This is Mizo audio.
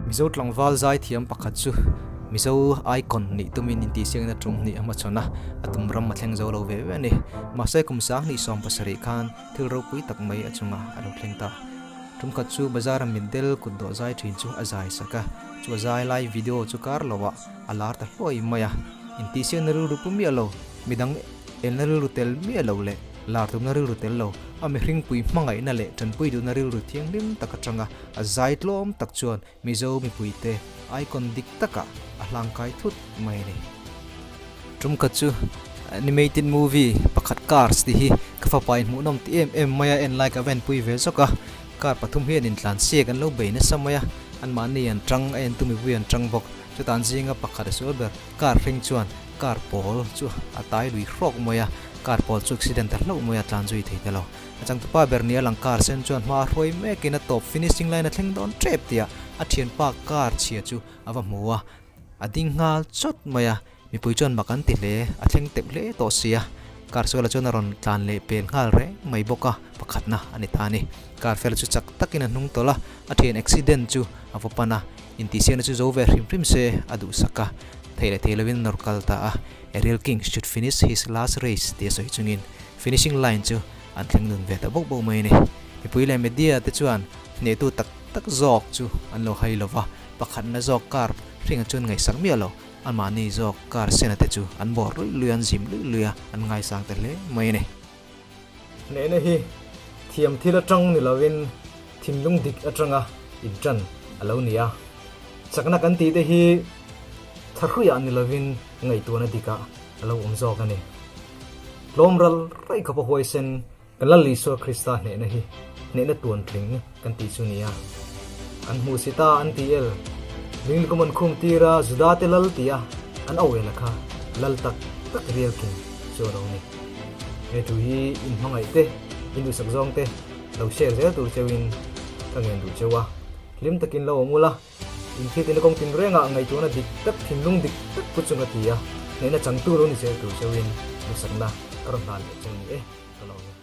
Mizo tlangval zaithiam pakhat chu Mizo icon nih tumin intihsiakna tum hnih a hmachhawn a, a tum ram a thleng zo lo ve ve a ni. Mahse kum 2070 khan thil ropui tak mai a chungah a lo thleng ta. Tumkhat chu bazara mitdel kut dawh zai thin chu a zai sak a, chu a zai lai video chu kar loah a lar ta hluai mai a. Intihsiakna rilru pu miah lo, midang elna rilru tel miah lo leh lar tumna rilru tel lo, a mihringpui hmangaihna leh tanpui duhna rilru thianghlim tak atanga a zai tlawm tak chuan Mizo mipuite icon dik takah a hlangkai thut mai a ni. Tumkhat chu animated movie pakhat Cars tih hi ka fapa in hmuhnawm ti em em mai a, en lai ka va enpui ve zawk a. Car pathum hian intlan siak an lo bei nasa mai a, anmahni an tang a entu mipui an tang bawk. Chutah an zinga pakhat a sual ber car hring chuan car pawl chu a tai lui hrawk mai a, car pawl chu accident ta hlauh mai a, tlan zui thei ta lo. A changtupa ber nia lang car sen chuan hma a hruai mekin a tawp finishing line a thleng dawn tep tia a thianpa car chhia chu a va hmu a, a ding nghal chawt mai a, mipui chuan mak an ti hle, a thleng teuh hle tawh si a, car suala chuan a rawn tlan leh pel nghal reng mai bawk a, pakhatna a ni ta a ni. Car fel chu chak takin a hnung tawlh a, a thian accident chu a va pan a, intihsiakna chu zo ve hrim hrim se a duhsak a, thei leh thei lovin a nawr kal ta a, Ariel King should finish his last race tia sawi chungin Finishing line chu an thleng nun ve ta bawk bawk mai a ni. Mipui leh media te chuan hnehtu tak tak zawk chu an lo hai lova, pakhatna zawk car hringa chuan ngaihsak miah lo, anmahni zawk car sena te chu an bawr luih luih a, an zim luih luih a, an ngaisang ta hle mai a ni. Hnehna hi thiam thil atang ni lovin thinlung dik atanga intan a lo ni a, chakna kan tih te hi thahruiah ni lovin ngaihtuahna dikah a lo awm zawk a ni. Tlawm ral raih khawpa huaisen kan Lal Isua Krista hnehna hi hnehna tuantling kan tih chu nia. An hmuh si ta an ti el. Lingli kum an khum tir a Juda te lal tia an auel a kha lal tak tak rial king chu a lo ni. He thu hi in hmangaih te, in duhsak zawng te lo share zel tur cheuhin ka ngen duh cheu a. Hlim takin lo awm ula. Inthiltihna kawng tinrengah ngaihtuahna dik tak, thinlung dik tak pu chunga ti a, hnehna changtu lo ni zel tur cheuhin duhsakna ka rawn hlan leh cheu ni e, ka lo ni.